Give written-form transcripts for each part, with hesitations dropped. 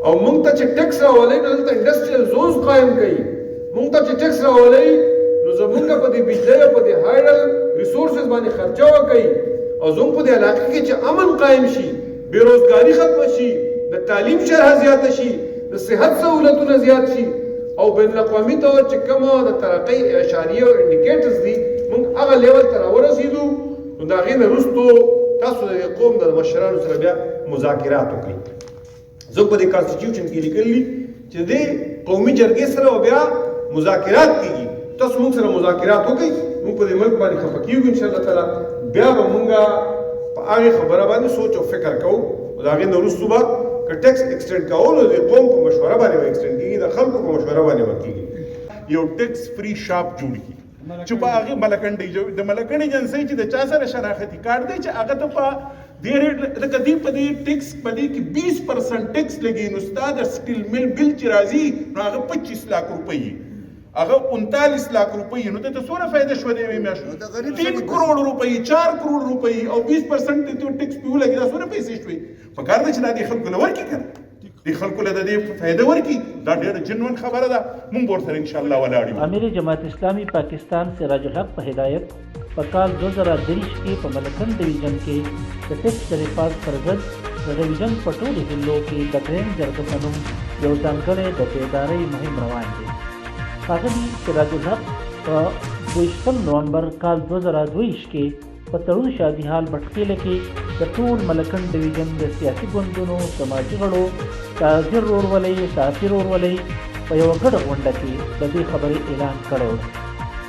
او مونږ ته چې ټیکس راولئ نو دلته انډسټریل زونز قایم کړئ. مونږ ته چې ټیکس راولئ نو زمونږ په دې بجلۍ او په دې هایډل ریسورسز باندې خرچه وکړئ، او زمونږ په دې علاقې کې چې امن قایم شي، بې روزګاري ختمه شي، د تعلیم شرح زیاته شي، د صحت سهولتونه زیات شي، او بین الاقوامي طور چې کومه د ترقۍ اعشاریه او انډیکیټرز دي مونږ هغه لیول ته راورسېدو، نو د هغې نه وروسته تاسو د دې قوم د مشرانو سره بیا مذاکرات وکړئ. زه په دې کانسټیټیوشن کې لیکلي چې دې قومي جرګې سره به بیا مذاکرات کېږي. تاسو موږ سره مذاکرات وکړئ، موږ په دې ملک باندې خفه کېږو ان شاء الله تعالی، بیا به موږ په هغې خبره باندې سوچ او فکر کوو، او د هغې نه وروسته به که ټیکس ایکسټینډ کوو نو د قوم په مشوره باندې به ایکسټینډ کېږي، د خلکو په مشوره باندې به کېږي. یو ټیکس فری شاپ جوړ کړي چې په هغه ملکنډ د ملکنډ ایجنسۍ چې د چا سره شناختي کارت دی چې هغه ته په دې ریټ لکه دې په دې ټیکس په دې کې 20% ټیکس لګي، نو ستا د سټیل مل بل چې راځي نو هغه 25 لاک روپۍ، هغه 39 لاک روپۍ، نو ته څومره فایده شوه د یوې میاشتې؟ 3 کروڑ روپۍ، 4 کروڑ روپۍ، او 20% ته ټیکس پې ولګي، دا څومره پیسې شوې؟ په کار ده چې دا دې خلکو له ورکړي که نه، دې خلکو له د دې فایده ورکړي. دا ډېره جنون خبره ده، مونږ به ورسره انشاءالله ولاړ یو. امیر جماعت اسلامي پاکستان سراج الحق په هدایت په کال 2023 کې په ملکنډ ډویژن کې د ټیکس د ریفارډ پر ضد د ډویژن په ټولو ضلعو کې د ګرینډ جرګه په نوم یو ځانګړی د بیدارۍ مهم روان دی. ښاغلي سراج الحق په 22 نومبر کال 2022 کې په تړون شادي هال بټخېله کې د ټول ملکنډ ډویژن د سیاسي ګوندونو، سماجي غړو، تاجر ورورولۍ، صحافي ورورولۍ په یوه ګډه غونډه کې د دې خبرې اعلان کړی و.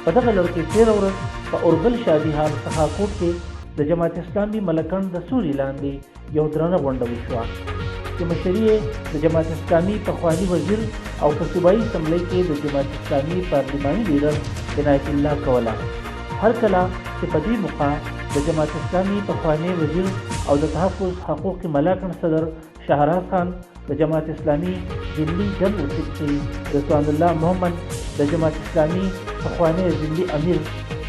په دغه لړ کې تېره ورځ په اوربل شادي هال سخاکوټ کې د جماعت اسلامي ملکنډ د سوري لاندې یو درنه غونډه وشوه چې مشري یې د جماعت اسلامي پخواني وزیر او په صوبایي اسمبلۍ کې د جماعت اسلامي پارلیماني لیډر عنایت الله کوله. هر کله چې په دې موقع د جماعت اسلامي پخوانی وزیر او د تحفظ حقوق ملاکنډ صدر شهراز خان، د جماعت اسلامي ضلعي جنرل سیکرټري رضوان الله مهمند، د جماعت اسلامي پخوانی ضلعي امیر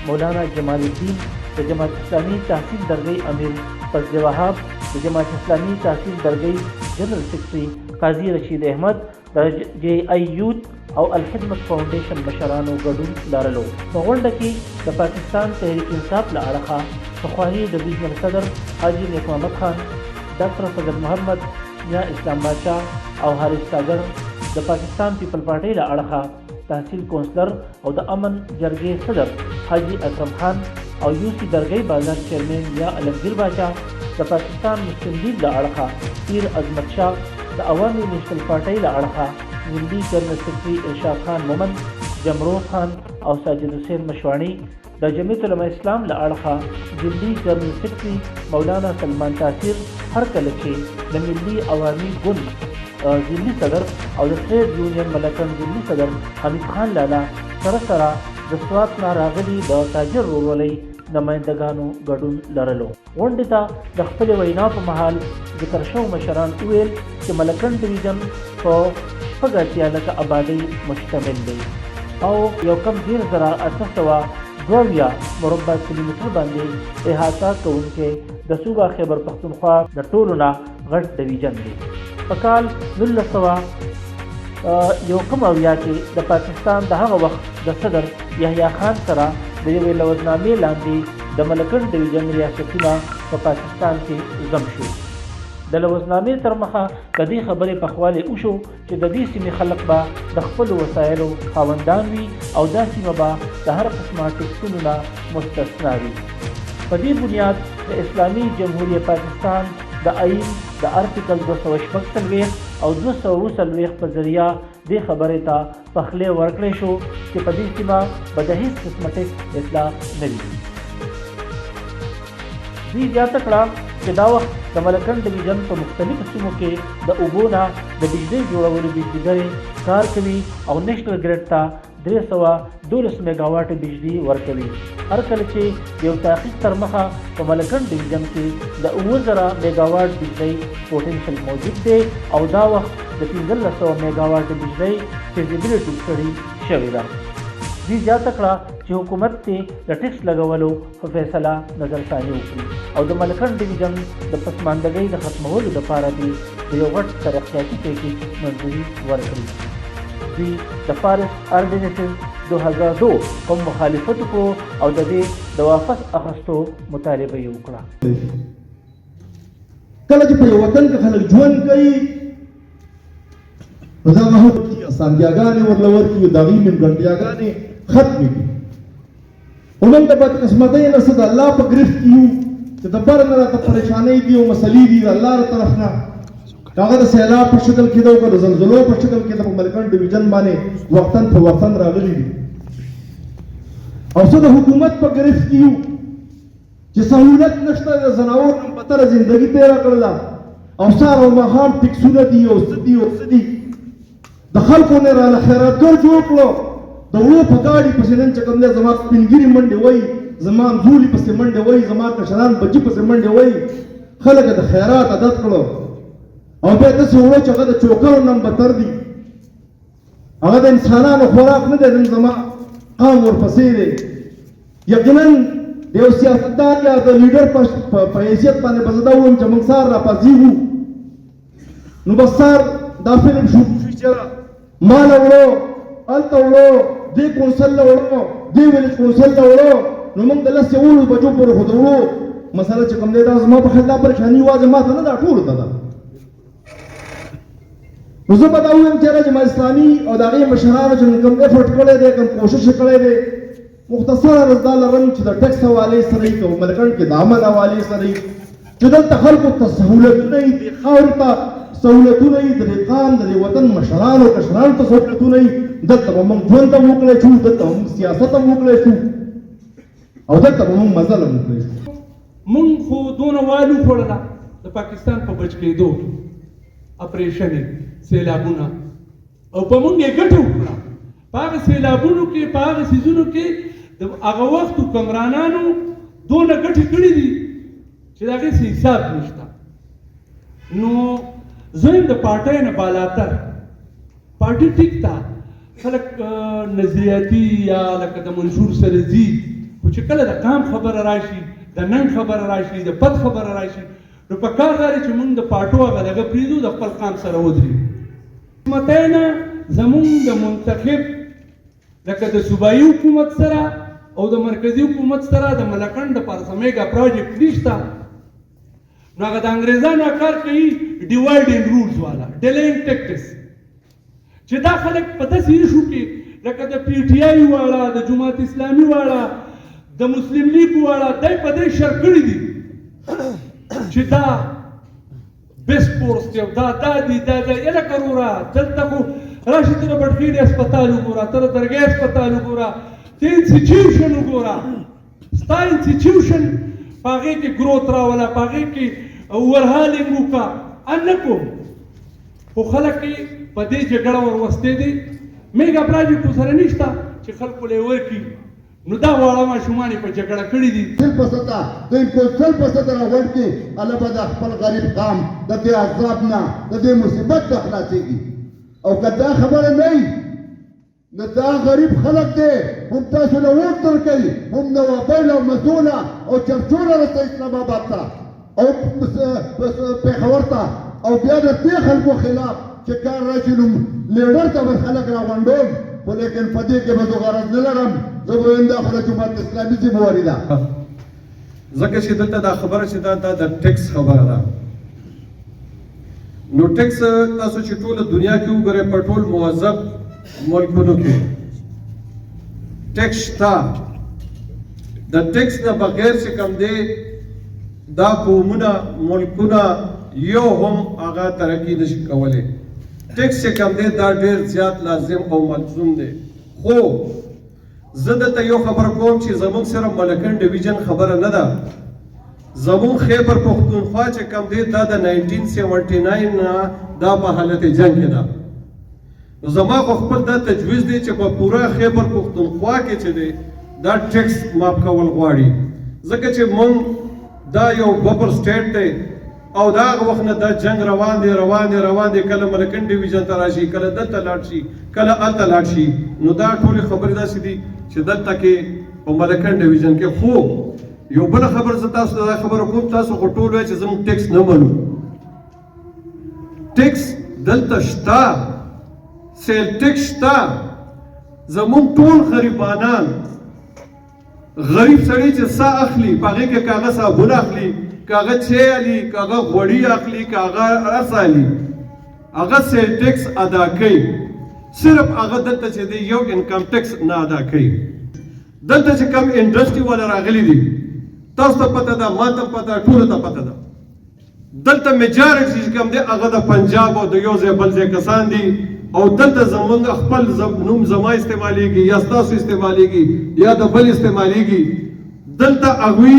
مولانا جمال الدین، د جماعت اسلامي تحصیل درګۍ امیر فضل وهاب، د جماعت اسلامي تحصیل درګۍ جنرل سیکرټري قاضي رشید احمد، د جې آی یوت او الخدمت فاونډیشن مشرانو ګډون لرلو. په غونډه کې د پاکستان تحریک انصاف له اړخه پخواني ډویژنل صدر حاجي نیک محمد خان، ډاکټر فضل محمد، میا اسلام باچا او حارث ساګر، د پاکستان پیپل پارټۍ له اړخه تحصیل کونسلر او د امن جرګې صدر حاجي اکرم خان او یو سي درګۍ بازار چیئرمین میا عالمګیر باچا، د پاکستان مسلم لیګ له اړخه پیر عظمت شاه، د عوامي نیشنل پارټۍ له اړخه ضلعي جنرل سیکرټري ارشاد خان مومند، جمروز خان او ساجد حسین مشواڼي، د جمعیت علماء اسلام له اړخه ضلعي جنرل سیکرټري مولانا سلمان تاثیر، هر کله چې د ملي عوامي ګوند ضلعي صدر او د ټریډ یونین ملکنډ ضلعي صدر حمید خان لالا سره سره د سوات نه راغلي د تاجر ورورولۍ نمایندګانو ګډون لرلو. غونډې ته د خپلې وینا په مهال ذکر شوو مشران وویل چې ملکنډ ډویژن په 86 لکه ابادۍ مشتمل دی او یو کم 3872 مربع کیلومتر باندې احاطه کوونکی د صوبه خیبر پښتونخوا د ټولو نه غټ ډویژن دی. په کال 1971 کې د پاکستان د هغه وخت د صدر یحیی خان سره د یوې لوظنامې لاندې د ملکنډ ډویژن ریاستونه په پاکستان کې ضم شو. د لوظنامې تر مخه د دې خبرې پخوالی وشو چې د دې سیمې خلک به د خپلو وسایلو خاوندان وي او دا سیمه به د هر قسمه ټیکسونو نه مستثنا وي. په دې بنیاد د اسلامي جمهوریه پاکستان د آئین د ارټیکل 246 او 247 په ذریعه دې خبرې ته پخلی ورکړی شو چې په دې سیمه به د هیڅ قسمه ټیکس اطلاق نه وي. دوی زیاته کړه چې دا وخت د ملکنډ ډویژن په مختلفو سیمو کې د اوبو نه د بجلۍ جوړولو بجلیګرې کار کوي او نېشنل ګریډ ته 312 میګاواټ بجلي ورکوي. هر کله چې د یو تحقیق تر مخه په ملکنډ ډویژن کې د 7000 میګاواټ بجلۍ پوټنشل موجود دی او دا وخت د 1500 میګاواټ بجلۍ فیزیبিলিټي سټډي شوې ده. دوی زیاته کړه چې حکومت دې د ټیکس لګولو په فیصله نظرثاني وکړي او د ملکنډ ډویژن د پسماندګۍ د ختمولو لپاره دې د یو غټ ترقیاتي پیکج منظوري ورکړي. دوی د فارسټ ارډیننسز 2002 هم مخالفت وکړو او د دې د واپس اخستو مطالبه یې وکړه. کله چې په یو وطن کې خلک ژوند کوي، نو دغه هم اسانتیاګانې ورله ورکړي او د هغوی نیمګړتیاګانې ختمې کړي. خو موږ د بدقسمتۍ نه څه د الله په ګرفت کې یو چې د بر نه راته پریشانۍ دي او مسلې دي د الله له طرف نه، که هغه د سیلاب په شکل کې ده او که د زلزلو په شکل کې ده، په ملکنډ ډویژن باندې وقتاً په وقتاً راغلي دي. او څه د حکومت په ګرفت کې یو چې سهولت نشته، د ځناور نه بدتره زندګي تېره کړله او سهار او ماښام ټیکسونه دي او څه دي او څه دي. د خلکو نه راله خیراتګر جوړ کړو، د وړو په ګاډي پسې نن چې کوم دی زما سپین ږیري منډې وایي، زما همزولي پسې منډې وایي، زما کشران بچي پسې منډې وایي. خلک د خیرات عادت کړو او بیا داسې وړو چې هغه د چوکرو نه هم بدتر دي، هغه د انسانانو خوراک نه دی. نن زما قام ورپسې دی. یقینا د یو سیاستدان یا د لیډر په حیثیت باندې به زه دا ووایم چې موږ سهار راپاڅېږو نو بس سهار دا فلم شروع شي چې ما له وړو، هلته وړو، دې کونسل له وړو، دې ویلج کونسل له وړو، نو موږ د 10 11 بجو پورې خو د وړو مسله چې کوم دی، دا زما په خیال دا پریشاني یوازې ما ته نه ده، ټولو ته ده. نو زه به دا ووایم چې یاره جماعت اسلامي او د هغې مشرانو چې کوم ایفورټ کړی دی، کوم کوشش یې کړی دی، مختصر عرض دا لرم چې د ټیکس حوالې سره یې، که په ملکنډ کې د امن حوالې سره یې، چې دلته خلکو ته سهولتونه یې، دې خاورې ته سهولتونه یې، د دې قام د دې وطن مشرانو کشرانو ته سهولتونه یې، دلته به موږ ژوند هم وکړی شو، دلته به موږ سیاست هم وکړی شو او دلته به موږ مزل هم وکړی شو. موږ خو دونه وال وخوړله د پاکستان په بچ کېدو کې، اپریشنې، سیلابونه، او په موږ یې ګټه وکړه په هغه سیلابونو کې، په هغه څیزونو کې د هغه وخت حکمرانانو دونه ګټې کړې دي چې د هغې څه حساب نشته. نو زه یم د پارټۍ نه بالاتر. پارټي ټیک ده، خلک نظریاتي یا لکه د منشور سره ځي، خو چې کله د قام خبره راشي، د ننګ خبره راشي، د پت خبره راشي، نو په کار دا دی چې موږ د پارټو هغه دغه پرېږدو، د خپل قام سره ودرېږو. قسمتۍ نه زمونږ د منتخب لکه د صوبایي حکومت سره او د مرکزي حکومت سره د ملکنډ دپاره څه میګا پروجیکټ نشته. نو هغه د انګریزانو کار کوي، ډیوایډ اینډ رولز والا ډیلینګ ټیکټس، چې دا خلک په داسې ایشو کې لکه د پي ټي آی واړه، د جماعت اسلامي واړه، د مسلم لیګ واړه، دی په دې شر کړي دي چې دا بیسټ کورس دی او دا دا دی دا دا. یله وروره، دلته خو راشي، ته د بټخېلې هسپتال وګوره، ته د درګۍ هسپتال وګوره، ته انسټیټیوشن وګوره، ستا انسټیټیوشن په هغې کې ګروت راوله، په هغې کې اوورهالینګ وکړه. ان نه کوم، خو خلک یې په دې جګړه وروستې دي. میګا پراجیکټ سره نشته چې خلکو له یې ورکړي، نو دا واړه ماشومان یې په جګړه کړي دي. سل په سطح د کونسل په سطح راغونډ کړي، هله به د خپل غریب قام د دې عذاب نه، د دې مصیبت نه خلاصېږي. او که دا خبره نه وي، نو دا غریب خلک دی هم تاسو له ووټ درکوي، هم نوابۍ له مزو له او چرچو له رسوي اسلام آباد ته او پېښور ته، او بیا د دې خلکو خلاف چې کار راشي نو لیډر ته به خلک راغونډوم، خو لیکن په دې کې به زه غرض نه لرم. زه به وایم دا خو د جماعت اسلامي ذمه ده. ځکه چې دلته دا خبره چې دا د ټیکس خبره ده، نو ټیکس تاسو چې ټوله دنیا کې وګورئ، په ټول مهذب ملکونو کې ټیکس شته. د ټیکس نه بغیر چې کوم دی دا قومونه ملکونه یو هم هغه ترقي نشي کولی. ټیکس چې کوم دی دا ډیر زیات لازم او ملزوم دی. خو زه دلته یو خبر کوم چې زموږ سره ملکنډ ډویژن خبره نه ده، زموږ خیبر پښتونخوا چې کوم دی دا د 1979 نه دا په حالت جنگ کې ده. نو زما خو خپل دا تجویز دی چې په پوره خیبر پښتونخوا کې چې دی دا ټیکس معاف کول غواړي، ځکه چې مونږ دا یو بفر سټیټ دی. او دا هغه وخت نه دا جنگ روان دی، روان دی، روان دی. کله ملکنډ ډیویژن ته راشي، کله دلته لاړ شي، کله هلته لاړ شي. نو دا ټولې خبرې داسې دي چې دلته کې په ملکنډ ډیویژن کې. خو یو بله خبره زه تاسو ته دا خبره کوم، تاسو خو ټول وایئ چې زموږ ټیکس نه منو. ټیکس دلته شته، سیل ټیکس شته. زموږ ټول غریبانان، غریب سړی چې څه اخلي، په هغې کې که هغه صابون اخلي، که هغه چای اخلي، که هغه غوړي اخلي، که هغه هر څه اخلي، هغه سیل ټیکس ادا کوي. صرف هغه دلته چې دی یو انکم ټیکس نه ادا کوي. دلته چې کوم انډسټري والا راغلي دي، تاسو ته پته ده، ما ته پته، ټولو ته پته ده، دلته میجارټي چې کوم دی هغه د پنجاب او د یو ځای بل ځای کسان دي. او دلته زمونږ خپل نوم زما استعمالیږي یا ستاسو استعمالیږي یا د بل استعمالیږي. دلته هغوی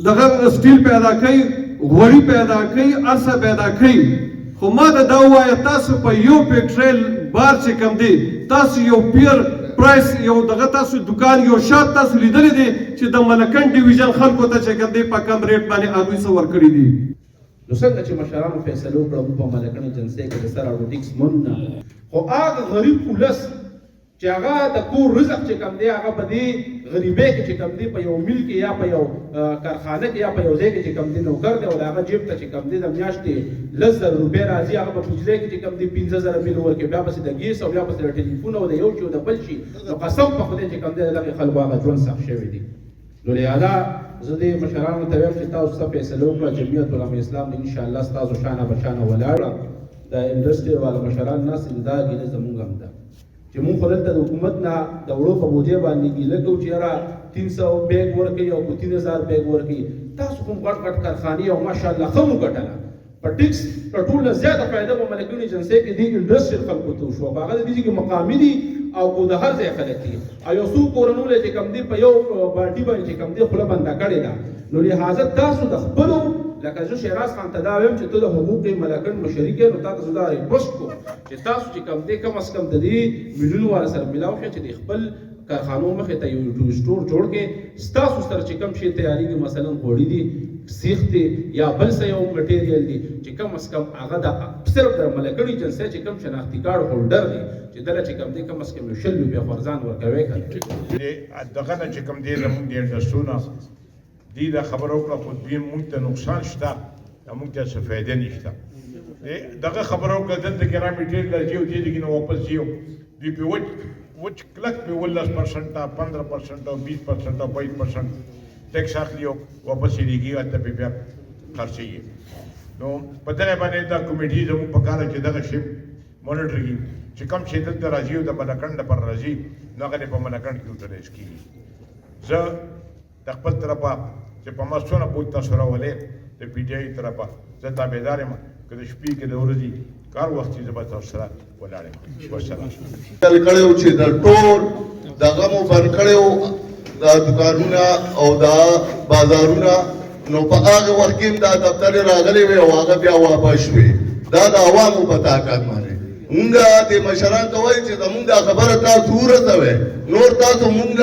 دغه سټیل پیدا کوي، غوړي پیدا کوي، هر څه پیدا کوي. خو ما ته دا ووایه، تاسو په یو پیټریل بار چې کوم دی، تاسو یو پیر پرایس، یو دغه تاسو دکان، یو شاپ تاسو لیدلی دی چې د ملکنډ ډیویژن خلکو ته چې کوم دی په کم ریټ باندې هغوی څه ورکړي دي؟ نو څنګه چې مشرانو فیصله وکړه، موږ په ملکنډ ایجنسۍ کې د سر اډو ټیکس منو نه، خو هغه غریب ولس چې هغه د کور رزق چې کوم دی، هغه په دې غریبۍ کې چې کوم دی، په یو میل کې یا په یو کارخانه کې یا په یو ځای کې چې کوم دی نوکر دی، او د هغه جیب ته چې کوم دی د میاشتې 10,000 روپۍ راځي، هغه په بجلۍ کې چې کوم دی 5,000 بیل ورکوي، بیا پسې د ګیس او بیا پسې د ټلیفون او د یو شي او د بل شي، نو قسم په خدای چې کوم دی د دغې خلکو هغه ژوند سخت شوی دی. نو لهذا زه دې مشرانو ته وایم چې تاسو څه فیصله وکړه، جمعیت علماء اسلام ان شاء الله ستاسو شانه به شانه ولاړه. د انډسټری والا مشران ناست دي، دا ګیله زمونږ هم ده چې مونږ خو دلته د حکومت نه د وړو په بوجۍ باندې ګیله کوو چې یاره 300 بیګ ورکوي او که 3000 بیګ ورکوي، تاسو کوم غټ غټ کارخانې او ماشاءالله ښه مو ګټله. په ټیکس تر ټولو نه زیاته فایده په ملکیون ایجنسۍ کې دې انډسټریل خلکو ته وشوه، خو هغه د دې چې مقامي دي او کو د هر ځای خلک دي، او یو څو کورنو له چې کوم دی په یو بالټي باندې چې کوم دی خوله بنده کړې ده. نو لهذا تاسو د خپلو، لکه زه شیراز خان ته دا وایم چې ته د حقوق ملکن مشرک یې، نو تا ته زه دا ریکوست کوم چې تاسو چې کوم دی کم از کم د دې میلونو والا سره ملاو شئ چې د خپل کارخانو مخې ته یو ټو سټور جوړ کړئ. ستاسو سره چې کوم شی تیارېږي، مثلا غوړي دي، سیخ دی یا بل څه یو مټیریل دی، چې کم از کم هغه د صرف د ملکن ایجنسۍ چې کوم شناختي کارت هولډر دی، چې دله چې کوم دی کم از کم یو 20 روپۍ خو ارزان ورکوي که نه. دغه نه چې کوم دی زمونږ د انډسټرونه دوی دا خبره وکړه، خو دوی مونږ ته نقصان شته، مونږ ته څه فایده نشته. دغه خبره وکړه، دلته کې را میټیریل راځي او دې کې نو واپس ځي، دوی په وچ وچ کلک په 19 پرسنټه، 15 پرسنټه او 20 پرسنټه او 22 پرسنټ ټیکس اخلي او واپس یې لېږي، هلته پرې بیا خرڅېږي. نو په دغه باندې دا کمیټي زموږ په کار چې دغه شی مانیټر کړي چې کوم شی دلته راځي او د ملکنډ لپاره راځي، نو هغه دې په ملکنډ کې یوټیلایز کېږي. زه د خپل طرفه چې په ما څونه بوج تاسو راولې، د پي ټي آی طرفه زه تابعدار یم، که د شپې که د ورځې کار وخت زه به تاسو سره ولاړ یم. والسلام. چل کړو چې د ټول دغه مو بند کړو دا دکانونه او دا بازارونه، نو په هغه وخت کې دا دفتر راغلی وي او هغه بیا واپس شوي. دا د عوامو په طاقت باندې مونږ د مشران ته وایي چې زمونږ دا خبره تاسو ورسوئ. نور تاسو مونږ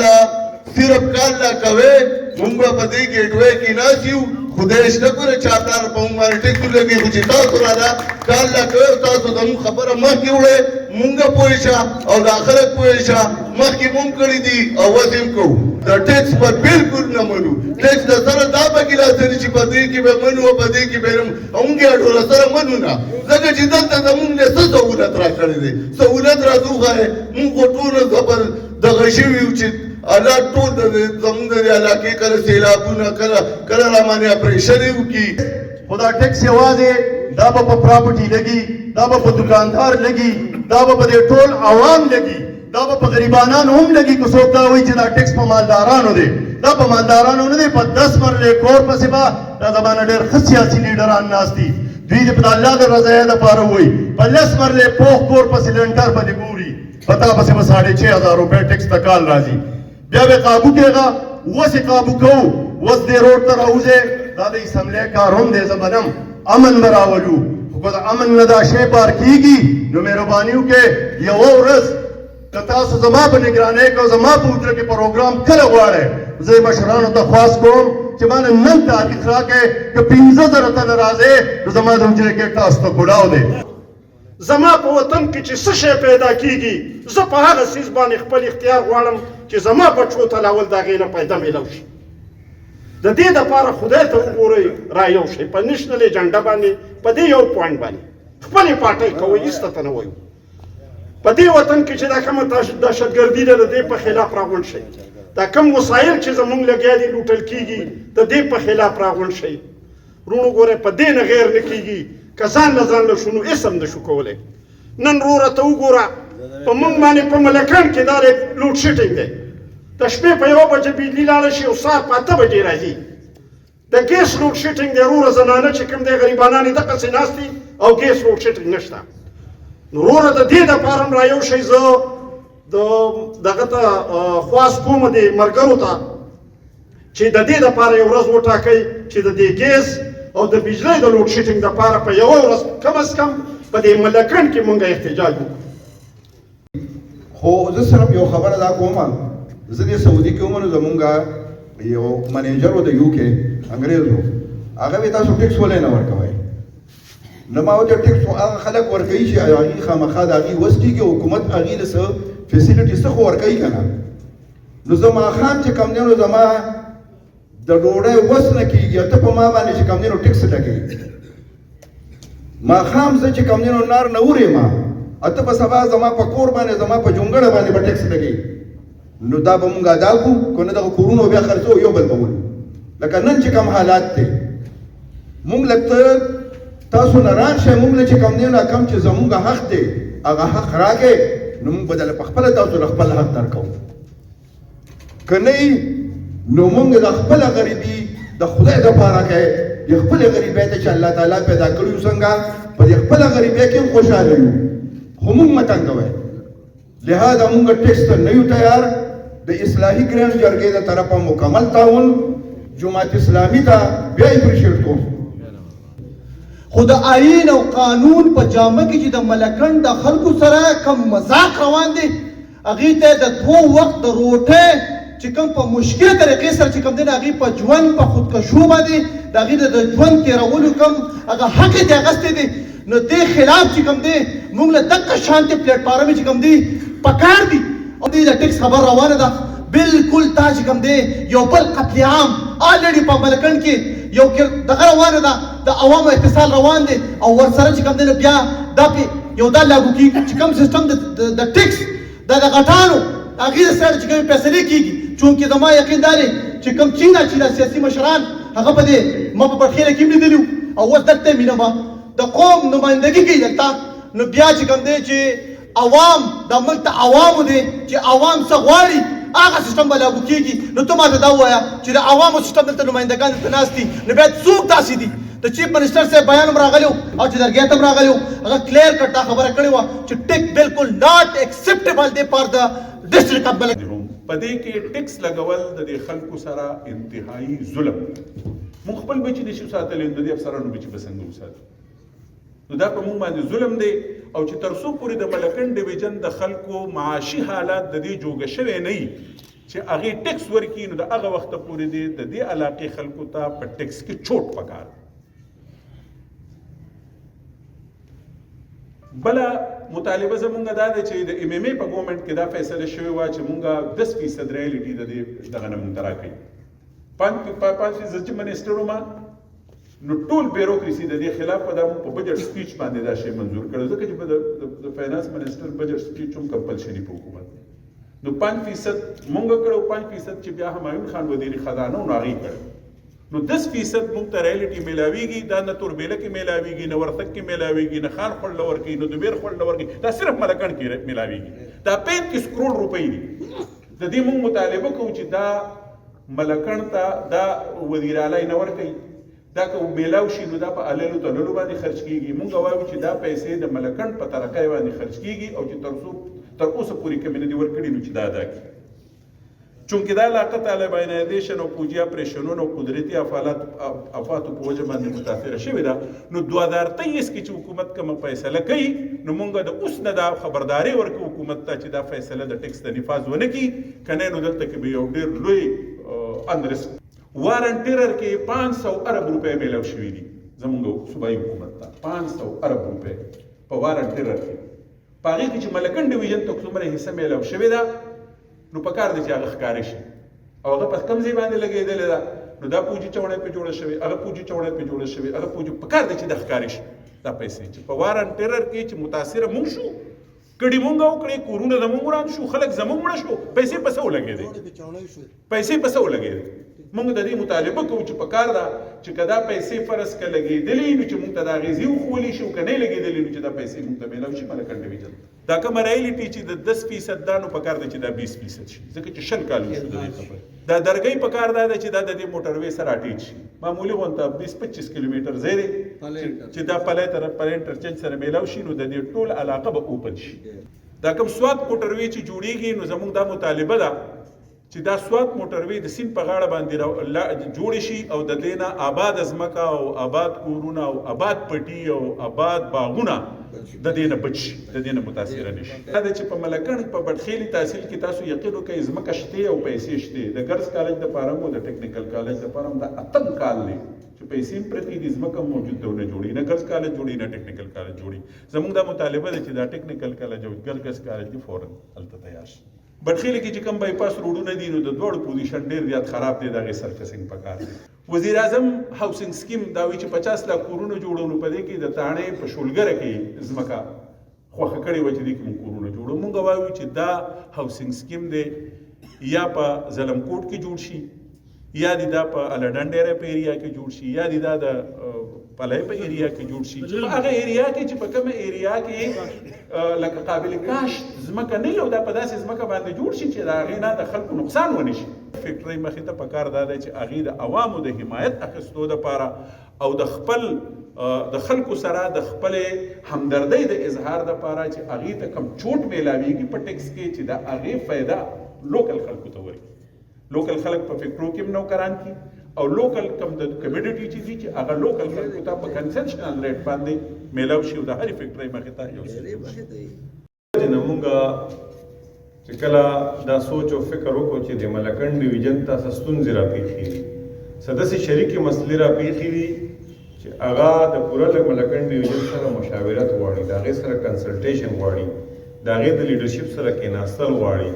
صرف کال لا کوئ، مونږ به په دې ګیټوی کې ناست یو. خدای شته ګوره چا پلار په مونږ باندې ټیکس ولګوي، خو چې تاسو راله کال لا کوئ او تاسو زمونږ خبره مخکې وړئ، مونږ پوه شه او دا خلک پوه شه. مخکې مونږ کړي دي او اوس هم کوو. د ټیکس به بالکل نه منو. ټیکس د سره دا پکې لاسني چې په دې کې به منو او په دې کې به نه، مونږ یې ټول سره منو نه، ځکه چې دلته زمونږ له څه سهولت راکړی دی؟ سهولت راته وښایه. مونږ خو ټول زبر دغه شوي یو چې الله ټول د زمونږ د علاقې کله سیلابونه، کله کله را باندې اپریشن وکړي. خو دا ټیکس یوازې دا به په پراپرټي لګي، دا به په دکاندار لګي، دا به په دې ټول عوام لګي، دا به په غریبانانو هم لګي. که څوک دا وایي چې دا ټیکس په مالدارانو دی، دا په مالدارانو نه دی. په 10 مرلې کور پسې به دا زمانه ډېر ښه سیاسي لیډران ناست دي، دوی دې په الله د رضایت لپاره وایي، په 10 مرلې پوخ کور پسې لنټر باندې ګوري، په تا پسې به 6500 روپۍ ټیکس د کال راځي. بیا به قابو کېږه. اوس یې قابو کوو، اوس دې روډ ته راوځې. دا د اسمبلۍ کار هم دی، زه منم امن به راولو، خو که د امن نه دا شی پار کېږي، نو مهرباني وکړئ، یوه ورځ که تاسو زما په نګرانۍ کې او زما په حجره کې پروګرام کله غواړئ، زه مشرانو ته خواست کوم چې ما نن تاریخ راکړئ، که 5000 تنه راځئ نو زما د حجرې ګېټ تاسو ته کولاو دی. زما په وطن کې چې څه شی پیدا کیږي، زه په هغه څیز باندې خپل اختیار غواړم چې زما بچو ته لاول د هغې نه پیدا میلاو شي. د دې دپاره خدای ته وګورئ، را یو شئ په نېشنل ایجنډا باندې، په دې یو پوینټ باندې خپلې پارټۍ کوئ، هېڅ ته نه وایو. په دې وطن کې چې دا کومه دهشتګردي ده، د دې په خلاف راغونډ شئ. دا کوم وسایل چې زمونږ لګیا دي لوټل کېږي، د دې په خلاف راغونډ شئ. وروڼو ګورئ، په دې نه غیر نه کېږي، که ځان له ځان له شو نو هېڅ هم نه شو کولی. نن وروره ته وګوره، په موږ باندې په ملکڼ کې دا دی لوډ شیډینګ دی، د شپې په 1 بجه بجلي لاړه شي او سهار په 8 بجې راځي. د ګیس لوډ شیډینګ دی وروره، زنانه چې کوم دی غریبانان یې دقسې ناست دي او ګیس لوډ شیډینګ نشته. نو وروره د دې دپاره هم را یو شئ. زه د دغه ته خواست کوم دې ملګرو ته چې د دې دپاره یو ورځ وټاکئ چې د دې ګیس او د بجلۍ د لوډ شیډینګ دپاره په یوه ورځ کم از کم په دې ملکڼ کې مونږ احتجاج وکړو. خو زه صرف یو خبره دا کوم، زه دې سعودي کې وم، نو زمونږ یو منیجر و د یو کې انګرېز و، هغه وی تاسو ټیکس ولې نه ورکوئ؟ نو ما ورته ټیکس خو هغه خلک ورکوي چې هغوی خامخا د هغوی وس کېږي، حکومت هغوی له څه فیسیلیټي څه خو ورکوي که نه. نو زه ماښام چې کوم دی نو زما د ډوډۍ وس نه کېږي، ته په ما باندې چې کوم دی نو ټیکس لګوي. ماښام زه چې کوم دی نو نار نه اورې ما، ته په سبا زما په کور باندې زما په جونګړه باندې به ټیکس لګوي. نو دا به مونږ ادا کړو، که نه دغه کورونو بیا خرڅو یو بل به ولو. لکه نن چې کوم حالات دی، مونږ له ته تاسو نه ران شئ، مونږ له چې کوم دی نو کوم چې زمونږ حق دی هغه حق راکړئ، نو مونږ به دله په خپله تاسو له خپل حق درکوو. که نه نو مونږ د خپله غریبي د خدای دپاره کوي، د خپلې غریبۍ ته چې الله تعالی پیدا کړي یو، څنګه په دې خپله غریبۍ کې هم خوشحاله یو، خو مونږ مه تنګوئ. لهذا مونږ ټیکس ته نه یو تیار. د اصلاحي ګرانډ جرګې د طرفه مکمل تعاون جماعت اسلامي ته بیا اپریشیټ کوم. خو د آئین او قانون په جامه کې چې د ملکڼ د خلکو سره کوم مذاق روان دی، هغې ته د دوو وخت د روټۍ چې کوم په مشکله طریقې سره چې کوم دی نو هغې په ژوند په خودکشو باندې د هغې د ژوند تېرولو کوم هغه حق یې ترې اخیستی دی، نو دې خلاف چې کوم دی موږ له دقه شانتې پلیټفارمې چې کوم دی پکار دي. او دې د ټیکس خبر روانه ده، بالکل دا چې کوم دی یو بل قتل عام آلریډي په ملکڼ کې یو دغه روانه ده، د عوامو اتصال روان دی او ورسره چې کوم دی نو بیا دا پې یو دا لاګو کېږي چې کوم سیستم د ټیکس دا د غټانو هغې د سره چې کومې فیصلې کېږي. چونکې زما یقین دا دی چې کوم چینا چې دا سیاسي مشران هغه په دې ما په بټخېله کې هم لیدلي وو او اوس دلته یې مینه ما د قوم نمایندګي کوي دلته، نو بیا چې کوم دی چې عوام دا ملک ته عوامو دی چې عوام څه غواړي هغه سیستم به لاګو کېږي. نو ته ماته دا ووایه چې د عوامو سیستم دلته نمایندګان دلته ناست دي، نو بیا څوک داسې دي؟ د چیف منسټر صاحب بیان هم راغلی او چې درګې ته هم راغلی، هغه کلیر کټ دا خبره کړې وه چې ټیک بالکل ناټ اکسپټیبل دی فار د ډسټرکټ اف ملک. په دې کې ټیکس لګول د دې خلکو سره انتهایی ظلم. موږ خپل بچي نشو ساتلی، نو د دې افسرانو بچي به څنګه وساتو؟ نو دا په موږ باندې ظلم دی. او چې تر څو پورې د ملکن ډویژن د خلکو معاشي حالات د دې جوګه شوی نه وي چې هغې ټیکس ورکړي، نو د هغه وخته پورې دی د دې علاقې خلکو ته په ټیکس کې چوټ پکار دی. بله مطالبه زمونږ دا ده چې د ایم ایم ای په ګورنمنټ کې دا فیصله شوې وه چې مونږ 10% ریالټي د دې دغه نه مونږ ته راکوي. 5% چې منسټر وم نو ټول بیوروکراسي د دې خلاف په دا مونږ په بجټ سپیچ باندې دا شی منظور کړو، ځکه چې د فاینانس منسټر بجټ سپیچ هم کمپلسري په حکومت دی. نو 5% مونږ کړو، 5% چې بیا همایون خان وزیر خزانه نو هغې کړو. نو 10% مونږ ته ریالټي میلاویږي، دا نه توربیله کې میلاویږي، نه ورتک کې میلاویږي، نه خان خوړ له ورکوي، نه دوبیر خوړ له ورکوي، دا صرف ملکڼ کې میلاویږي. دا 35 کروڑ روپۍ دي. د دې مونږ مطالبه کوو چې دا ملکڼ ته دا وزیر اعلی نه ورکوي، دا که میلاو شي نو دا په اللو تللو باندې خرج کیږي. مونږ وایو چې دا پیسې د ملکڼ په ترقۍ باندې خرج کیږي او چې تر اوسه پورې کومې نه دي ورکړي نو چې دا ادا کړي. چونکه دا علاقه طالبانایزیشن او پوجي اپریشنونو او قدرتي افاتو په وجه باندې متاثره شوې ده، نو 2023 کې چې حکومت کومه فیصله کوي نو مونږ د اوس نه دا خبرداری ورکوو حکومت ته چې دا فیصله د ټیکس د نفاذ ونه کړي، که نه نو دلته کې به یو ډېر لوی انرسک وارن ټیرر کې 500 ارب روپۍ میلاو شوې دي زمونږ صوبایي حکومت ته، 500 ارب روپۍ په وارن ټیرر کې. په هغې کې چې ملکنډ ډویژن ته څومره حصه میلاو شوې ده نو پکار دی چې هغه ښکاره شي او هغه په کوم ځای باندې لګېدلې ده. نو دا پوجي چوڼۍ پې جوړه شوې، هغه پوجي چوڼۍ پې جوړه شوې، هغه پوجي پکار دی چې دا ښکاره شي دا پیسې چې په وارن ټیرر کې چې متاثره مونږ شو، کډې مونږ وکړې، کورونه زمونږ وران شو، خلک زمونږ مړه شو، پیسې په څه ولګېدې؟ پیسې په څه ولګېدې؟ مونږ د دې مطالبه کوو چې پکار ده چې که دا پیسې فرض که لګېدلې نو چې مونږ ته د هغې ځای وښوولی شي، او که نه لګېدلې نو چې دا پیسې مونږ ته میلاو شي ملکنډ ډویژن. دا کومه رایلټي چې د 10% ده نو پکار ده چې دا 20% شي، ځکه چې 20 کال وشو د دې خبرې. دا درګۍ پکار ده چې دا د دې موټروې سره اټیچ شي، معمولي غونته 20-25 کیلومتر ځای دی چې دا پلی تر پلی انټرچینج سره میلاو شي، نو د دې ټول علاقه به اوپن شي. دا کوم سوات موټروې چې جوړیږي نو زمونږ دا مطالبه ده چې دا سوات موټروې د سیند په غاړه باندې جوړ شي او د دې نه آباد ځمکه او آباد کورونه او آباد پټي او آباد باغونه د دې نه بچ شي، د دې نه متاثره نه شي. دا چې په ملکڼ په بټخېلي تحصیل کې تاسو یقین وکړئ ځمکه شته او پیسې شته، د ګرلز کالج دپاره هم او د ټیکنیکل کالج دپاره هم دا اتم کال دی چې پیسې هم پرتې دي، ځمکه هم موجود ده او نه جوړي، نه ګرلز کالج جوړي نه ټیکنیکل کالج جوړي. زمونږ دا مطالبه ده چې دا ټیکنیکل کالج او ګرلز کالج دې فوراً هلته تیار شي. بټخېلي کې چې کوم بای پاس روډونه دي نو د دواړو پوزیشن ډېر زیات خراب دی، د هغې سرفسینګ پکار دی. وزیر اعظم هاوسینګ سکیم دا وایي چې 50 لاک کورونه جوړو، نو په دې کې د تاڼې په شولګره کې ځمکه خوښه کړې وه چې دې کې موږ کورونه جوړو. موږ وایو چې دا هاوسینګ سکیم دی یا په زلمکوټ کې جوړ شي، یا دې دا په الډن ډیره په ایریا کې جوړ شي، یا دې دا د پلای په ایریا کې جوړ شي، چې په هغه ایریا کې چې په کومه ایریا کې لکه قابل کاشت ځمکه نه وي او دا په داسې ځمکه باندې جوړ شي چې د هغې نه د خلکو نقصان ونه شي. فیکټرۍ مخې ته پکار دا دی چې هغې د عوامو د حمایت اخیستو دپاره او د خپل د خلکو سره د خپلې همدردۍ د اظهار دپاره چې هغې ته کم چوټ میلاویږي په ټیکس کې چې د هغې فایده لوکل خلکو ته ورکړي. لوکل خلک په فیکټرو کې هم نوکران کړي او لوکل کم د کمیډیټي چې دي چې هغه لوکل خلکو ته په کنسنشنل ریټ باندې میلاو شي او د هرې فیکټرۍ مخې ته یو څه. مونږ چې کله دا سوچ او فکر وکړو چې د ملکنډ ډویژن ته څه ستونزې راپېښې دي، څه داسې شریکې مسلې راپېښې دي چې هغه د پوره له ملکنډ ډویژن سره مشاورت غواړي، د هغې سره کنسلټیشن غواړي، د هغې د لیډرشپ سره کېناستل غواړي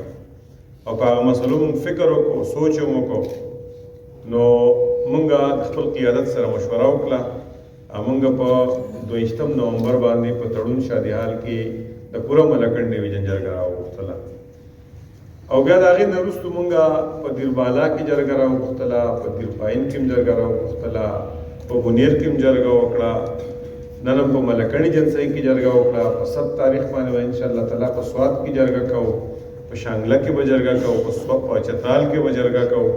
او په هغه مسلو مونږ فکر وکړو، سوچ هم وکړو. نو مونږ د خپل قیادت سره مشوره وکړه او مونږ په 22 نومبر باندې په تړون شادي حال کې د پوره ملکنډ ډویژن جرګه راوغوښتله او بیا د هغې نه وروسته مونږ په دیربالا کې جرګه راوغوښتله، په دیرپاین کې هم جرګه راوغوښتله، په بونیر کې هم جرګه وکړه، نن هم په ملکڼ ایجنسۍ کې جرګه وکړه، په 7 تاریخ باندې به انشاءالله تعالی په سوات کې جرګه کوو، په شانګله کې به جرګه کوو، په چترال کې به جرګه کوو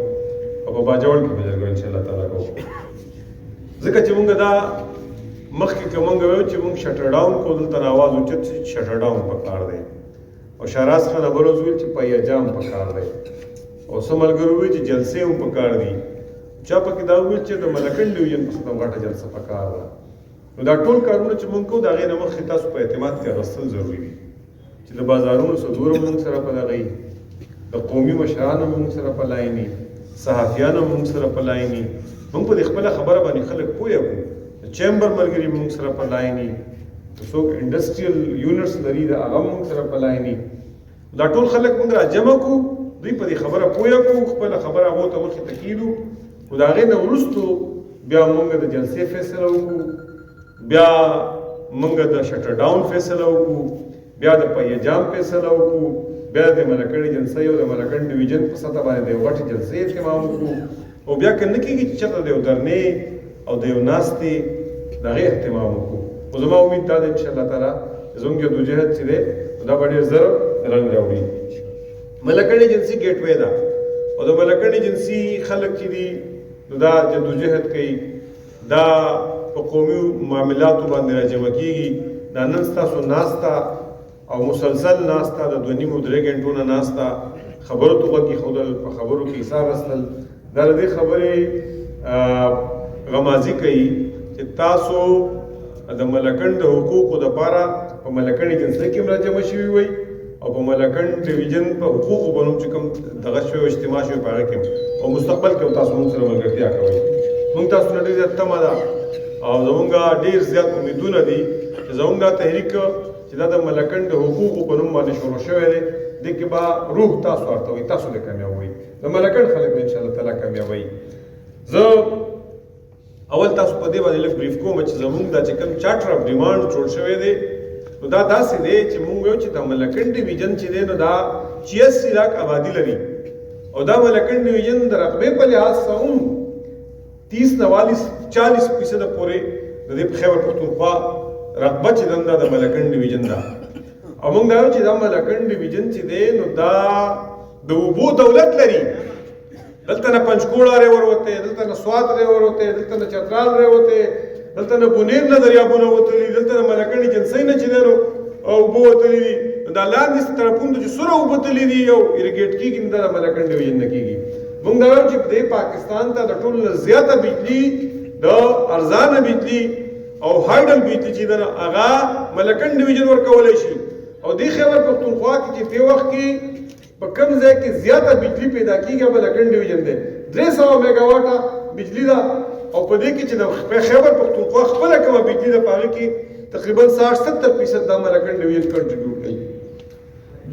او په باجوړ کې به جرګه انشاءالله تعالی کوو. ځکه چې مونږ دا مخکې که مونږ وایو چې مونږ شټر ډاون کوو، دلته نه اواز اوچت شي چې شټر ډاون پکار دی، او شهراز خان بلوڅ ویل چې پایه جام پکار دی، او څه ملګرو ویل چې جلسې هم پکار دي، چا پکې دا وویل چې د ملکنډ ډویژن په سطح غټه جلسه پکار ده. نو دا ټول کارونه چې مونږ کوو د هغې نه مخکې تاسو په اعتماد کې اخیستل ضروري دي چې د بازارونو صدور مونږ سره په دغه وي، د قومي مشرانو مونږ سره په لاین وي، صحافیانو مونږ سره په لاین وي، مونږ په دې خپله خبره باندې خلک پوهه کړو، د چیمبر ملګري مونږ سره په لاین وي، که څوک انډسټریل یونټس لري د هغه مونږ سره په لاین وي. دا ټول خلک مونږ را جمع کړو، دوی په دې خبره پوهه کړو، خپله خبره هغو ته مخې ته کېږدو، خو د هغې نه وروستو بیا مونږ د جلسې فیصله وکړو، بیا مونږ د شټر ډاون فیصله وکړو، بیا د پایه جام فیصله وکړو، بیا د ملکڼ ایجنسۍ او د ملکڼ ډویژن په سطح باندې د یو غټې جلسې اهتمام وکړو، او بیا که نه کېږي چې چېرته د یو درنې او د یو ناستې د هغې اهتمام وکړو. خو زما امید دا دی انشاءالله تعالی زموږ جدوجهد چې دی دا به ډېر زر رنګ راوړي. ملکڼ ایجنسي ګیټ وی ده او د ملکڼ ایجنسي خلک چې دي نو دا جدوجهد کوي، دا په قومي معاملاتو باندې راجمع کېږي. دا نن ستاسو ناسته او مسلسل ناسته د 2.5-3 ګنټو نه ناسته، خبرو ته غوږ ایښودل، په خبرو کې حصه اخیستل، دا د دې خبرې غمازي کوي چې تاسو د ملکڼ د حقوقو دپاره په ملکڼ ایجنسۍ کې هم راجمع شوي وئ او په ملکنډ ډویژن په حقوقو په نوم چې کوم دغه شوی اجتماع شوی په هغه کې او مستقبل کې تاسو موږ سره ملګرتیا کوئ. موږ تاسو نه ډېر زیات تمه ده او زمونږ ډېر زیات امیدونه دي چې زمونږ دا تحریک چې دا د ملکنډ د حقوقو په نوم باندې شروع شوی دی، دې کې به روح تاسو ورته وي، تاسو به کامیاب وئ، د ملکنډ خلک به انشاءالله تعالی کامیاب وي. زه اول تاسو په دې باندې لږ بریف کوم چې زمونږ دا چې کوم چارټر اف ډیمانډ جوړ شوی دی نو دا داسې دی چې مونږ وایو چې د ملکنډ ډویژن چې دی نو دا 86 لاک آبادي لري او دا ملکنډ ډویژن د رقبې په لحاظ سره هم 30 نوالیس 40 فیصده پورې د دې په خیبر پښتونخوا رقبه چې ده د ملکنډ ډویژن ده. او مونږ دا وایو چې دا ملکنډ ډویژن چې دی نو دا د اوبو دولت لري، دلته نه پنجکوړه ری وروته، دلته نه سوات ری وروته، دلته نه چترال ری وته، دلته نه بونیر نه دریابونه وتلي، دلته نه ملکنډ ایجنسۍ نه چې دی نو اوبه وتلي دي. دا لاندې طرفونو ته چې څومره اوبه تللي دي او ایریګیټ کېږي نو دا د ملکنډ ډویژن نه کېږي. موږ دا وایو چې دې پاکستان ته د ټولو نه زیاته بجلي، د ارزانه بجلي او هایډل بجلي چې ده نو هغه ملکنډ ډویژن ورکولی شي. او دې خیبر پښتونخوا کې چې دې وخت کې په کوم ځای کې زیاته بجلي پیدا کېږي هغه ملکنډ ډویژن دی، 300 میګاواټه بجلي ده. او په دې کې چې د خیبر پښتونخوا خپله کومه بجلي ده په هغې کې تقریبا 60-70 فیصد دا ملکنډ ډویژن کنټریبیوټ کوي.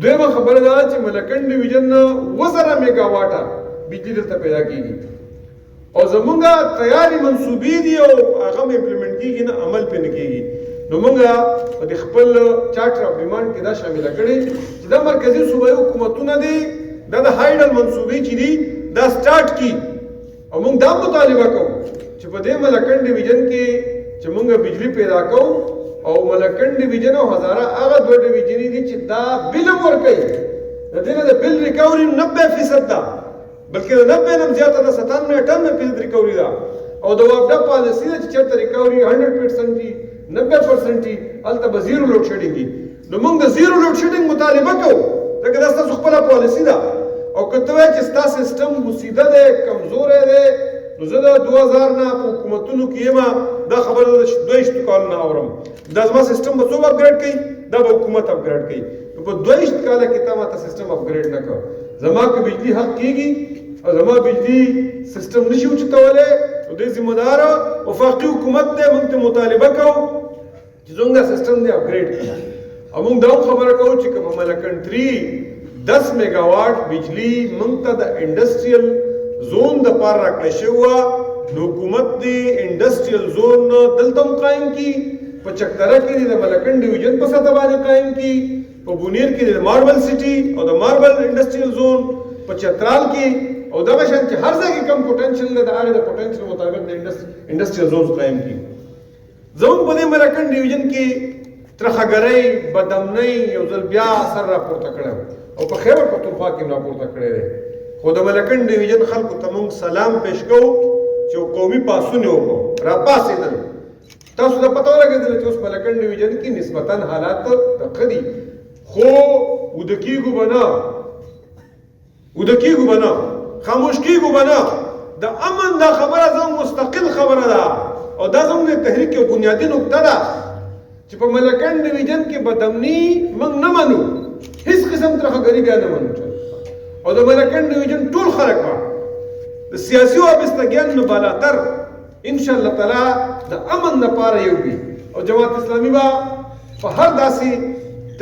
دویمه خبره دا چې ملکنډ ډویژن نه 7000 میګاواټه بجلي دلته پیدا کېږي او زمونږ تیارې منصوبې دي او هغه هم امپلیمنټ کېږي نه، عمل پرې نه کېږي. نو مونږ په دې خپل چارټر اف ډیمانډ کې دا شامله کړې چې دا مرکزي صوبایي حکومتونه دي دا د هایډل منصوبې چې دي دا سټارټ کړي. او مونږ دا مطالبه کوو چې په دې ملکنډ ډویژن کې چې مونږ بجلي پیدا کوو او ملکنډ ډویژن او هزاره هغه دوه ډویژنې دي چې دا بل هم ورکوي، د دې نه د بل ریکوري 90% ده، بلکې د 90 نه هم زیاته ده، 97-98% ریکوري ده. او د واپډا پالیسي ده چې چېرته ریکوري 100% وي، 90% وي، هلته به زیرو لوډ شیډینګ وي. نو موږ د زیرو لوډ شیډینګ مطالبه کوو ځکه دا ستاسو خپله پالیسي ده. او که ته وایې چې ستا سیستم وسیده دی، کمزوری دی، نو زه د 2000 نه په حکومتونو کې یم، دا خبره د 22 کالو نه اورم، دا زما سیستم به څوک اپګریډ کوي؟ دا به حکومت اپګریډ کوي. نو په 22 کاله کې تا ماته سیستم اپګریډ نه کړ، زما که بجلي حق کېږي او زما بجلي سیستم نشي اوچتولی نو دې ذمه دار وفاقي حکومت دی. موږ ته مطالبه کوو چې زموږ دا سیستم دې اپګریډ کړي. او موږ دا هم خبره کوو چې که په ملکنډ 3 10 میګاواټ بجلی موږ ته د انډسټریل زون دپاره راکړی شوې وه نو حکومت دې انډسټریل زون دلته هم قایم کړي، په چکدره کې دې د ملکنډ ډویژن په سطح باندې قایم کړي، په بونیر کې د ماربل سټي او د ماربل انډسټریل زون، په چترال کې، او دغه شان چې هر ځای کې کوم پوټنشل دی د هغې د پوټنشل مطابق د انډسټریل زونز قایم کړي. زموږ په دې ملکنډ ډویژن کې ترخګرۍ، بدامنۍ یو ځل بیا سر راپورته کړی او په خیبر پښتونخوا کې هم راپورته کړی دی. خو د ملکنډ ډویژن خلکو ته موږ سلام پېش کوو چې قومي پاڅون یې وکړو، راپاڅېدل. تاسو ته پته ولګېدله چې اوس ملکنډ ډویژن کې نسبتاً حالات ښه دي، خو وده کېږو به نه، وده کېږو به نه، خاموش کېږو به نه. د امن دا خبره زموږ مستقل خبره ده او دا زموږ د تحریک یو بنیادي نقطه ده چې په ملکنډ ډویژن کې بدامني موږ نه منو، هیڅ قسم ترخګري بیا نه منو. او د ملکنډ ډویژن ټول خلک به د سیاسي وابستګیانو نه بالاتر ان شاء الله تعالی د امن لپاره یو وي او جماعت اسلامي به په هر داسې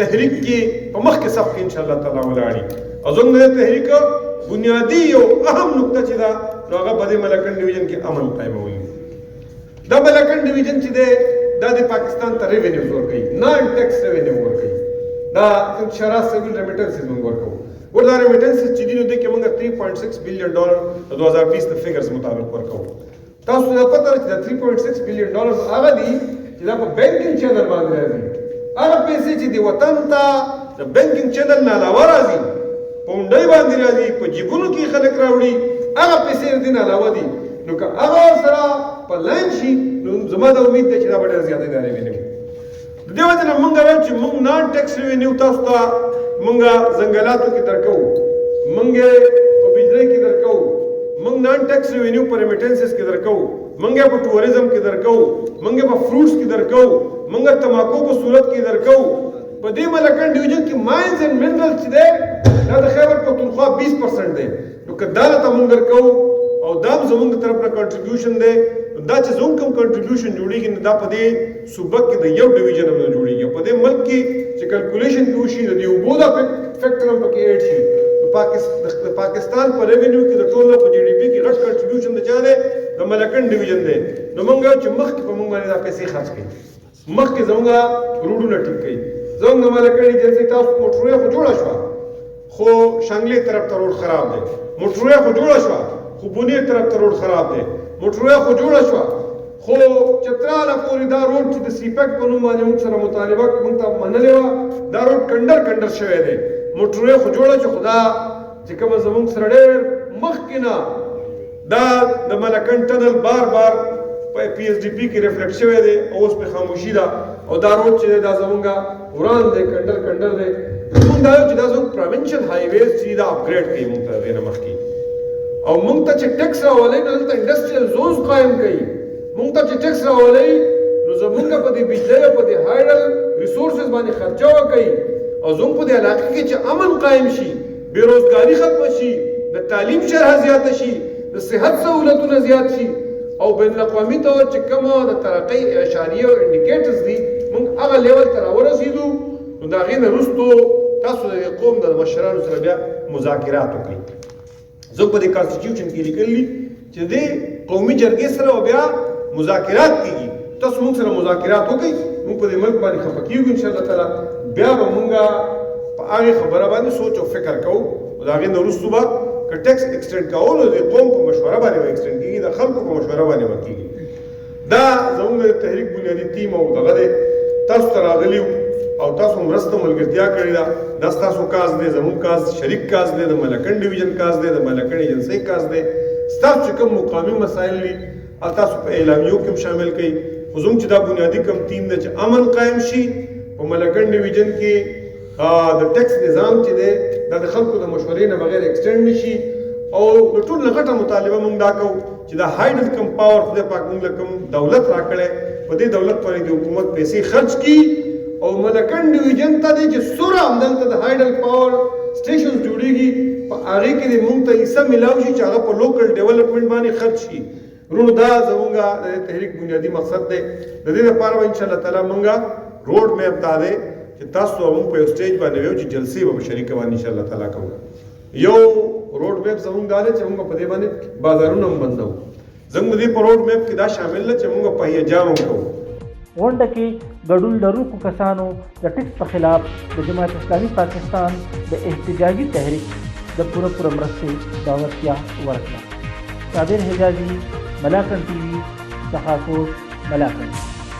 تحریک کې په مخکې صف کې ان شاء الله تعالی ولاړي. او زموږ د تحریک بنیادي یو اهم نقطه چې ده نو هغه په دې ملکنډ ډویژن کې امن قایمول دي. دا ملکنډ ډویژن چې دی دا د پاکستان ته ریونیوز ورکوي، نان ټیکس ریونیو ورکوي. دا شرح سیویل ریمیټنسز موږ ورکوو. ګور دا ریمیټنسز چې دي نو دې کې موږ 3.6 بلین ډالر د 2020 د فګرز مطابق ورکوو. تاسو ته پته ده چې دا 3.6 بلین ډالر هغه دي چې دا په بانکینګ چینل باندې راځي، هغه پیسې چې د وطن ته د بانکینګ چینل نه علاوه راځي، په اونډۍ باندې راځي، په جیبونو کې خلک راوړي، هغه پیسې د دې نه علاوه دي. نو که هغه ورسره په لاین شي نو زما دا امید دی چې دا به ډېره زیاته دا ریونیو. د دې وجې نه موږ وایو چې موږ نان ټیکس ریونیو تاسو ته موږ ځنګلاتو کې درکوو، موږ په بجلۍ کې درکوو، موږ نان ټیکس ریونیو په ریمیټنسز کې درکوو، موږ په ټوریزم کې درکوو، موږ په فروټس کې درکوو، موږ تماکو په صورت کې درکوو، په دې ملکنډ ډویژن کې ماینز اینډ منرلز چې دی دا د خیبر پښتونخوا 20% دی. نو که دا ته مونږ درکوو او دا هم زمونږ د طرف نه کنټریبیوشن دی، نو دا چې زمونږ کوم کنټریبیوشن جوړیږي نو دا په دې صوبه کې د یو ډویژن هم نه جوړیږي. او په دې ملک کې چې کلکولیشن کې وشي د دې اوبو دا فیکټر هم پکې ایډ شي، نو د پاکستان په ریونیو کې د ټولو په جي ډي پي کې غټ کنټریبیوشن د چا دی؟ د ملکنډ ډویژن دی. نو مونږ چې مخکې په مونږ باندې دا پیسې خرچ کړي، مخکې زمونږ روډونه ټیک کړي. زمونږ د ملکنډ ایجنسي تاسو موټروی خو جوړه شوه، خو شنګلې طرف ته روډ خراب دی. موټروی خو جوړه شوه، خو بونیر طرف ته روډ خراب دی. موټروی خو جوړه شوه، خو چتراله پورې دا روډ چې د سیپک په نوم باندې موږ سره مطالبه موږ ته منلې وه، دا روډ کنډر کنډر شوی دی. موټروی خو جوړه چې خدا چې کومه زمونږ سره ډېر مخکې نه دا د ملکنډ ټنل بار بار په پی ایس ډي پی کې ریفلیکټ شوی دی او اوس په خاموشي ده. او دا روډ چې دا زمونږ وران دی، کنډر کنډر دی. موږ دا یو چې دا زموږ پروینشل هایویز چې دا اپګریډ کوي موږ ته دې نه مخکې، او موږ ته چې ټیکس راولئ نو دلته انډسټریل زونز قایم کوي. موږ ته چې ټیکس راولئ نو زمونږ په دې بجلۍ او په دې هایډل ریسورسز باندې خرچه وکړي، او زموږ په دې علاقې کې چې امن قایم شي، بېروزګاري ختمه شي، د تعلیم شرح زیاته شي، د صحت سهولتونه زیات شي، او بین الاقوامي طور چې کومه د ترقۍ اشاریه او انډیکیټرز دي موږ هغه لیول ته راورسېدو. نو د هغې نه وروسته تاسو د دې قوم د مشرانو سره بیا مذاکرات وکړئ. زه په دې کانسټیټیوشن کې لیکلي چې دې قومي جرګې سره بیا مذاکرات کېږي. تاسو موږ سره مذاکرات وکړئ، موږ په دې ملک باندې خفه کېږو ان شاء الله تعالی. بیا به موږ په هغې خبره باندې سوچ او فکر کوو، او د هغې نه وروسته به که ټیکس ایکسټینډ کوو نو د قوم په مشوره باندې به ایکسټینډ کېږي، د خلکو په مشوره باندې به کېږي. دا زموږ د تحریک بنیادي تیم او دغه دی. تاسو ته راغلي او تاسو مرسته ملګرتیا کړې ده، دا ستاسو کاز دی، زموږ کاز شریک کاز دی، د ملکنډ ډویژن کاز دی، د ملکنډ ایجنسۍ کاز دی. ستاسو چې کوم مقامي مسایل دي تاسو په اعلامیو کې هم شامل کړئ. خو زموږ چې دا بنیادي کوم تیم دی چې امن قایم شي په ملکنډ ډویژن کې، د ټیکس نظام چې دی دا د خلکو د مشورې نه بغیر ایکسټینډ نشي. او د ټول نه غټه مطالبه موږ دا کوو چې دا هایډل کوم پاور خدای پاک موږ له کوم دولت راکړی، په دې دولت باندې د حکومت پیسې خرچ کړي، او ملکنډ ډویژن ته دی چې څومره همدلته د هایډل پاور سټیشنز جوړیږي په هغې کې دې موږ ته حصه میلاو شي چې هغه په لوکل ډیولپمنټ باندې خرچ شي. وروڼو دا زمونږ د تحریک بنیادي مقصد دی. د دې لپاره به انشاءالله تعالی مونږ روډ میپ دا دی چې تاسو موږ په یو سټیج باندې ویو چې جلسې به په شریکه باندې انشاءالله تعالی کوو. یو روډ میپ زمونږ دا دی چې موږ په دې باندې بازارونه هم بندوو. زموږ د دې په روډ میپ کې دا شامل ده چې موږ پهیه جام هم کوو. غونډه کې ګډون لرونکو کسانو د ټیکس په خلاف د جماعت اسلامي پاکستان د احتجاجي تحریک د پوره پوره مرستې باورتیا ورکړه. صابر حجازي، ملاکنډ ټي وي، سخاکوټ، ملاکنډ.